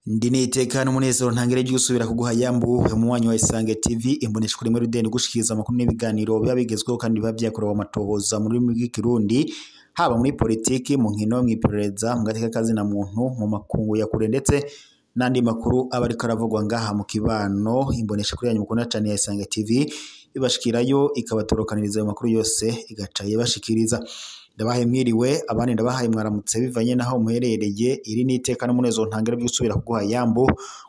Ndi nitekana umunezero ntangere ry'usubira kuguha yambu umuwanyi wa Isange TV imbonesha kuri muri rudeni gushikiriza amakuru n'ibiganiro biba bigezweho kandi biba vyakorewe amatohoza mu rurimi rw'ikirundi, haba muri politiki, mu nkino, mw'iperereza, mu gateka kazina muntu, mu makungu ya kure ndetse n'andi makuru aba ariko aravugwa ngaha mu kibano. Imbonesha kuri yanyu mukunda cane ya Isange TV ibashikirayo ikabatorokaniriza ayo makuru yose igaca ibashikiriza. Ndabahaye mwiriwe, abandi ndabahaye mwaramutse bivanye naho muherereye. Iri ni iteka n'umunezero ntangere by'usubira kuguha yambu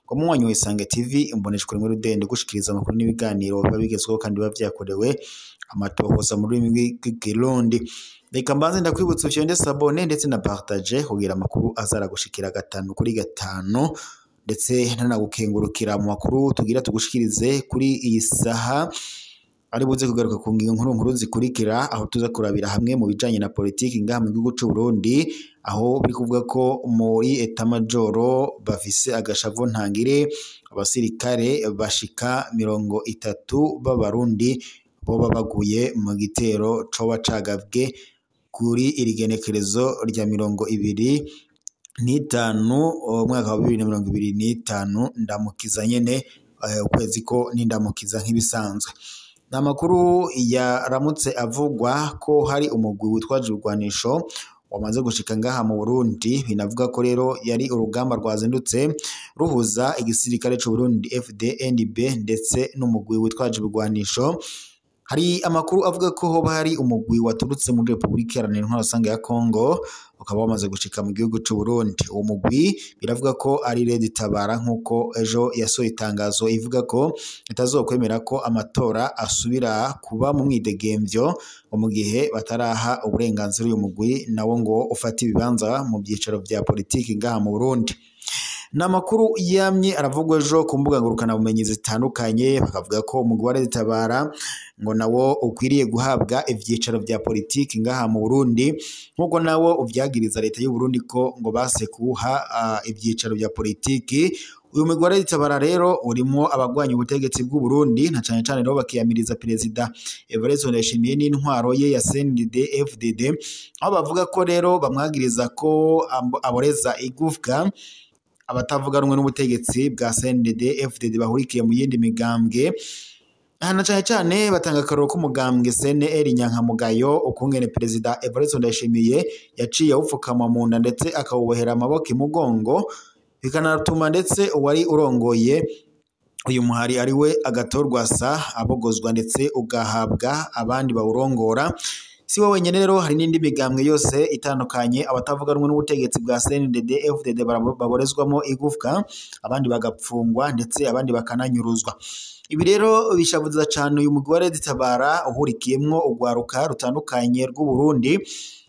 ngo munywanyi wa Isange TV imbonesha kuri muri rudende gushikiriza amakuru n'ibiganiro biba bigezweho kandi biba vyakorewe amatohoza mu rurimi rw'ikirundi. Reka mbanze ndakwibutsa ufyonde sabone ndetse na partage kugira amakuru azaragushikira gatanu kuri gatanu, ndetse ntanagukengurukira mu makuru tugira tugushikirize kuri iyi saha ari buze kugaruka ku ngingo nkuru nkuru zikurikira, aho tuza kurabira hamwe mu bijanye na politiki ngaha mu gihugu c'u Burundi, aho biri kuvuga ko muri etamajoro bafise agashavu ntangire abasirikare bashika 30 b'abarundi boba baguye mu gitero coba cagabwe kuri iri genekerezo rya 25 umwaka wa 2025 ndamukiza nyene ukwezi ko n'indamukiza nk'ibisanzwe. Ni amakuru yaramutse avugwa ko hari umugwi witwaje urwanisho wamaze gushika ngaha mu Burundi. Binavuga ko rero yari urugamba rwazindutse ruhuza igisirikare c'u Burundi FDNB ndetse n'umugwi witwaje urwanisho. Hari amakuru avuga ko hoba hari umugwi waturutse muri Republika Iharanira Intwaro Rusange ya Congo ukaba wamaze gushika mu gihugu c'u Burundi. Uwo mugwi biravuga ko ari Red Tabara, nkuko ejo yasohoye itangazo ivuga ko itazokwemera ko amatora asubira kuba mu mwidegemvyo mu gihe bataraha uburenganzira uyu mugwi nawo ngo ufate ibibanza mu byicaro vya politiki ngaha mu Burundi. Ni amakuru yamye aravugwa ejo ku mbuga ngurukanabumenyi zitandukanye, bakavuga ko umugwi wa Red Tabara ngo nawo ukwiriye guhabwa ivyicaro vya politiki ngaha mu Burundi, nkuko nawo uvyagiriza leta y'u Burundi ko ngo base kuwuha ivyicaro vya politiki. Uyu mugwi wa Red Tabara rero urimwo abagwanya ubutegetsi bw'u Burundi na cane cane rero bakiyamiriza Perezida Evariste Ndayishimiye n'intwaro ye ya CNDD FDD, aho bavuga ko rero bamwagiriza ko aboreza igufwa abatavuga rumwe n'ubutegetsi bwa CNDD FDD bahurikiye mu yindi migambwe. Hana cane cane batanga akarorero k'umugambwe CNL Nyankamugayo, ukungene Perezida Evariste Ndayishimiye yaciye awupfukama mu nda ndetse akawubohera amaboko imugongo, bikanatuma ndetse uwari urongoye uyu muhari ari we agatorwasa abogozwa ndetse ugahabwa abandi bawurongora. Si we wenyene rero, hari n'indi migambwe yose itandukanye abatavuga rumwe n'ubutegetsi bwa CNDD FDD baborezwamo igufwa, abandi bagapfungwa ndetse abandi bakananyuruzwa. Ibi rero bishavuza cane uyu mugwi wa Red Tabara uhurikiyemwo urwaruka rutandukanye rw'u Burundi,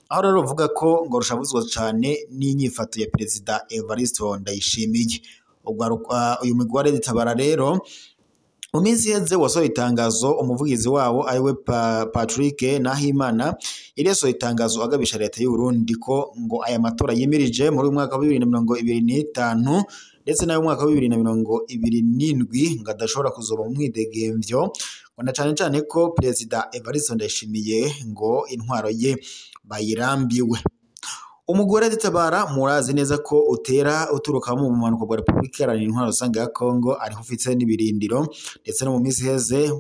aho rero ruvuga ko ngo rushavuzwa cane n'inyifato ya Perezida Evariste Ndayishimiye. Urwaruka uyu mugwi wa Red Tabara rero mu minsi iheze wasohoye itangazo, umuvugizi wabo ariwe Patrick Nahimana yari yasohoye itangazo agabisha leta y'u Burundi ko ngo aya matora yimirije muri uyu mwaka wa 2025 ndetse n'ayo mwaka wa 2027 ngo adashobora kuzoba mu mwidegemvyo, ngo na cane cane ko Perezida Evariste Ndayishimiye ngo intwaro ye bayirambiwe. Umugore Tabara murazi neza ko utera uturuka mu bumanuko bwa Republika Iharanira Intwaro Rusange ya Congo, ariho ufite n'ibirindiro, ndetse no mu minsi iheze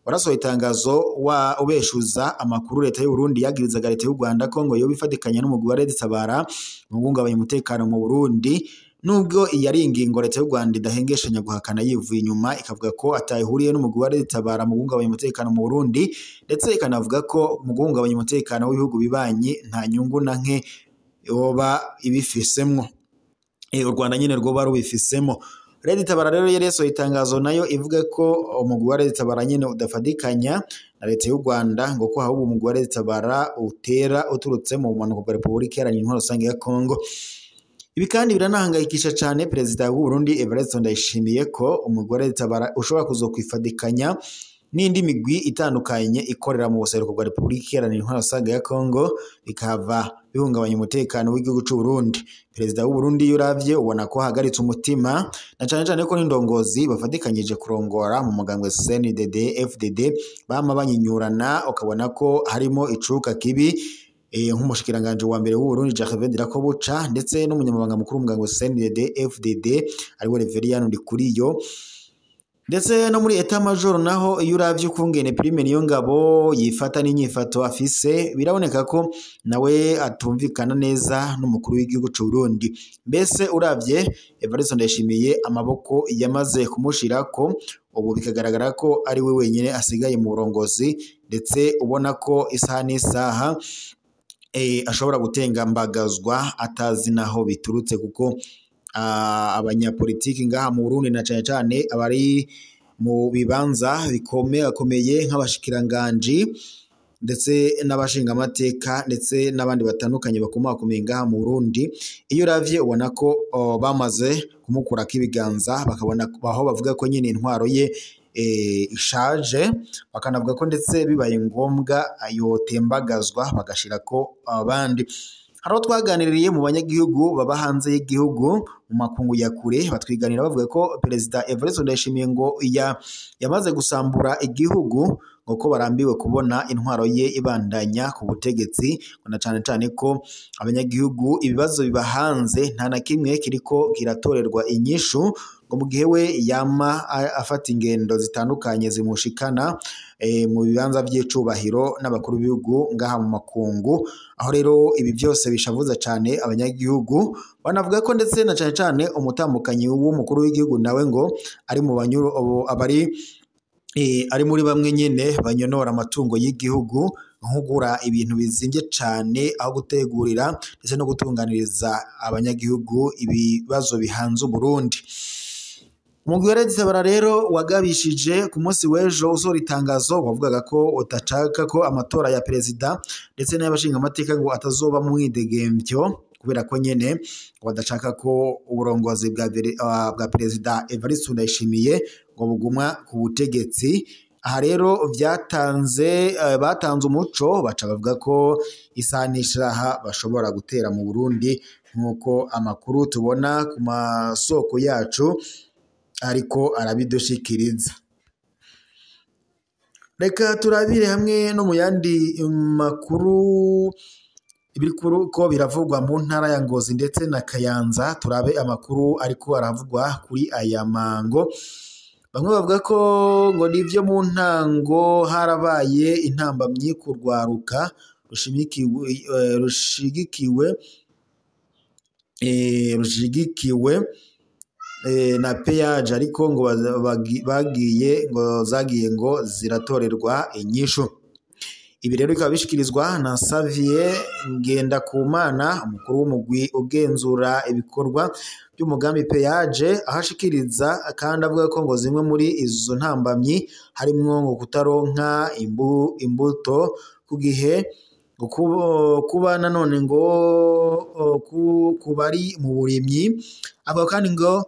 warasohoye itangazo wa ubeshuza amakuru leta y'u Burundi yagirizaga leta y'u Rwanda ko ngo yoba ifatikanya n'umugwi wa Red Tabara mu guhungabanya umutekano mu Burundi. Nubwo iyi ari ingingo leta y'u Rwanda idahengeshanya guhakana yivuye inyuma, ikavuga ko atayihuriye n'umugwi wa Red Tabara mu guhungabanya umutekano mu Burundi, ndetse ikanavuga ko mu guhungabanya umutekano w'ibihugu bibanyi nta nyungu na nke yoba ibifisemwo. U Rwanda nyene rwoba rubifisemo. Red Tabara rero yari yasohoye itangazo nayo ivuga ko umugwi wa Red Tabara nyene udafatikanya na leta y'u Rwanda, ngo ko ahubwo umugwi wa Red Tabara utera uturutse mu bumanuko bwa Republika Iharanira Intwaro Rusange ya Congo. Ibi kandi biranahangayikisha cane Perezida w'u Burundi Evariste Ndayishimiye ko umugwi wa Red Tabara ushobora kuzokwifatikanya n'indi migwi itandukanye ikorera mu buseruko bwa Repubulika Iharanira Intwaro Rusange ya Kongo, bikahava bihungabanya umutekano w'igihugu c'u Burundi. Perezida w'u Burundi iyo uravye ubona ko ahagaritse umutima, na cane cane ko n'indongozi bafatikanyije kurongora mu mugambwe CNDD FDD bama banyinyurana, ukabona ko harimo icuka kibi, nk'umushikiranganje wa mbere w'u Burundi Gervais Ndirakobuca ndetse n'umunyamabanga mukuru w'umugambwe CNDD FDD ariwe Reverien Ndikuriyo. Ndetse no muri etat major naho iyo uravye ukungene Prime Niyongabo yifata n'inyifato afise, biraboneka ko nawe atumvikana neza n'umukuru w'igihugu c'u Burundi. Mbese uravye Evariste Ndayishimiye amaboko yamaze kumushirako, ubu bikagaragara ko ari we wenyine asigaye mu burongozi, ndetse ubona ko isaha n'isaha ashobora gutengambagazwa atazi naho biturutse, kuko abanyapolitiki ngaha mu Burundi na cane cane abari mu bibanza bikomeye nk'abashikiranganji ndetse n'abashingamateka ndetse n'abandi batandukanye bakomakomeye ngaha mu Burundi, iyo uravye ubona ko bamaze kumukurako ibiganza, bakabona aho bavuga ko nyine intwaro ye ishaje, bakanavuga ko ndetse bibaye ngombwa yotembagazwa bagashirako abandi. Hariho twaganiriye mu banyagihugu baba hanze y'igihugu mu makungu ya kure, batwiganira bavuga ko Perezida Evariste Ndayishimiye ngo yamaze gusambura igihugu, ngo ko barambiwe kubona intwaro ye ibandanya ku butegetsi, ngo na cane cane ko abanyagihugu ibibazo biba hanze nta na kimwe kiriko kiratorerwa inyishu, ngo mu gihe we yama afata ingendo zitandukanye zimushikana mu bibanza vy'icubahiro n'abakuru b'ibihugu ngaha mu makungu. Aho rero ibi byose bishavuza cane abanyagihugu, banavuga ko ndetse na cane cane umutambukanyi w'umukuru w'igihugu nawe ngo ari mu banyuru abari ari muri bamwe nyene banyonora amatungo y'igihugu, nkugura ibintu bizimvye cane aho gutegurira ndetse no gutunganiriza abanyagihugu ibibazo bihanze Uburundi. Umugwi wa Tabara rero wagabishije ku munsi w'ejo usohora itangazo wavugaga ko utashaka ko amatora ya perezida ndetse n'ay'abashingamateka ngo atazoba mu mwidegemvyo, kubera ko nyene badashaka ko uburongozi bwa perezida Evariste Ndayishimiye ngo buguma ku butegetsi. Aha rero batanze umuco, baca bavuga ko isaha n'isaha bashobora gutera mu Burundi, nk'uko amakuru tubona ku masoko yacu ariko arabidushikiriza. Reka turabire hamwe no mu yandi makuru ibikuru ko biravugwa mu ntara ya Ngozi ndetse na Kayanza. Turabe amakuru ariko aravugwa kuri aya mango. Bamwe bavuga ko ngo nivyo mu ntango harabaye intambamyi kurwaruka rushigikiwe na peyaje, ariko ngo bagiye ngo zagiye ngo ziratorerwa inyishu. Ibi rero bikaba bishikirizwa na Xavier Ngendakumana, umukuru w'umugwi ugenzura ibikorwa by'umugambi peyaje, aho ashikiriza kandi avuga ko ngo zimwe muri izo ntambamyi harimwo ngo kutaronka imbuto ku gihe, kuba nanone ngo kubari mu burimyi, avuga kandi ngo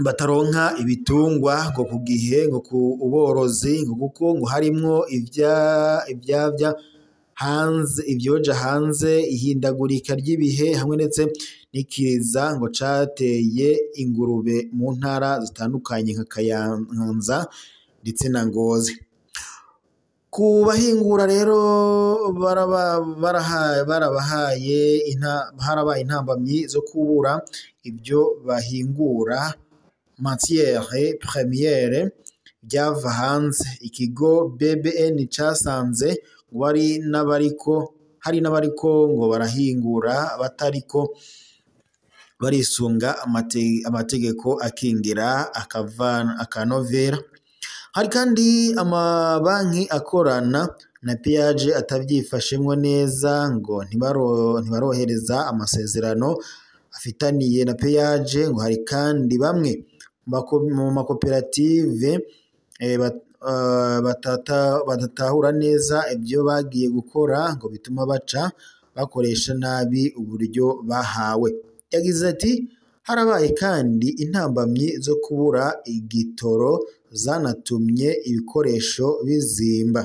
bataronka ibitungwa ngo ku gihe, ngo ku uborozi, ngo kuko ngo harimwo ivyavya hanze, ivyoja hanze, ihindagurika ry'ibihe hamwe ndetse n'ikiza ngo cateye ingurube mu ntara zitandukanye nka Kayanza ndetse na Ngozi. Ku bahingura rero harabaye intambamyi zo kubura ibyo bahingura, matière première, byava hanze. Ikigo BBN casanze ngo hari n'abariko ngo barahingura batariko barisunga amategeko akingira akanovera. Hari kandi amabanki akorana na peyaje atavyifashemwo neza, ngo ntibarohereza amasezerano afitaniye na peyaje. Ngo hari kandi bamwe mu makoperative badatahura neza ibyo bagiye gukora, ngo bituma baca bakoresha nabi uburyo bahawe. Yagize ati harabaye kandi intambamyi zo kubura igitoro zanatumye ibikoresho bizimba.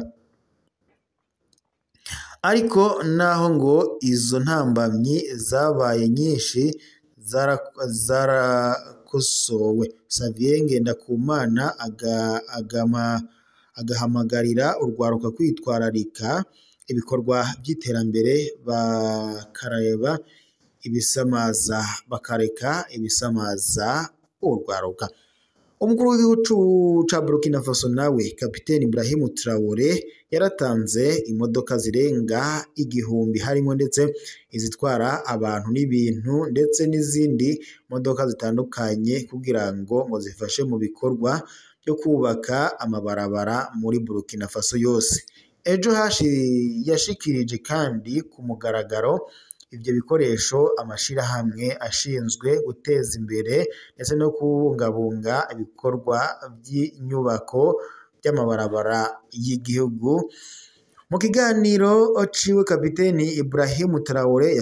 Ariko naho ngo izo ntambamyi zabaye nyinshi zarakosowe. Xavier Ngendakumana agahamagarira urwaruka kwitwararika ibikorwa by'iterambere, bakareba ibisamaza, bakareka ibisamaza urwaruka. Umukuru w'igihugu ca Burkina Faso nawe Kapiteni Ibrahim Traore yaratanze imodoka zirenga 1000, harimo ndetse izitwara abantu n'ibintu ndetse n'izindi modoka zitandukanye, kugira ngo zifashe mu bikorwa byo kubaka amabarabara muri Burkina Faso yose. Ejo yashikirije kandi ku mugaragaro ivyo bikoresho amashirahamwe ashinzwe guteza imbere ndetse no kubungabunga ibikorwa by'inyubako by'amabarabara y'igihugu. Mu kiganiro ciwe, Kapiteni Ibrahim Traore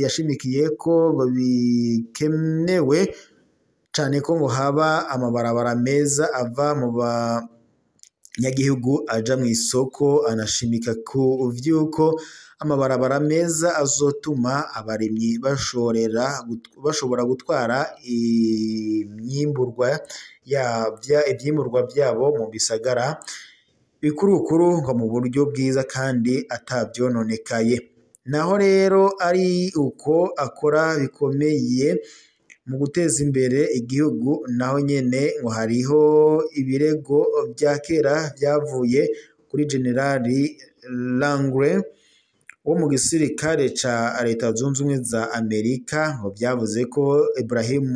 yashimikiye ko ngo bikenewe cane ko ngo haba amabarabara meza ava mu banyagihugu aja mw'isoko, anashimika ku vy'uko amabarabara meza azotuma abarimyi bashobora gutwara ivyimburwa vyabo mu bisagara bikurukuru ngo mu buryo bwiza kandi atavyononekaye. Naho rero ari uko akora bikomeye mu guteza imbere igihugu, naho nyene ngo hariho ibirego vya kera vyavuye kuri Generali Langley wo mu gisirikare ca Leta Zunze Ubumwe za Amerika, ngo vyavuze ko Ibrahim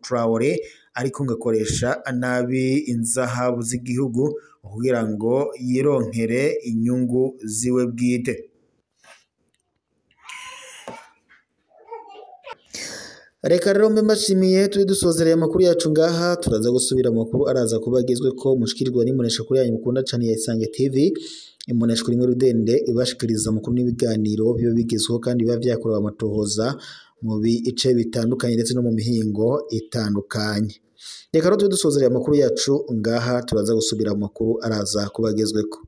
Traore ariko ngo akoresha nabi inzahabu z'igihugu kugira ngo yironkere inyungu ziwe bwite. Reka rero mbe mbashimiye, turi dusozereye amakuru yacu ngaha. Turaza gusubira amakuru araza kuba agezwe ko mushikirirwa n'imbonesha kuri yanyu mukunda cane ya Isange TV, imbonesha kuri rudende ibashikiriza amakuru n'ibiganiro biba bigezweho kandi biba vyakorewe amatohoza mu bice bitandukanye ndetse no mu mihingo itandukanye. Reka rero tube dusozereye amakuru yacu ngaha, turaza gusubira amakuru araza kuba agezweko.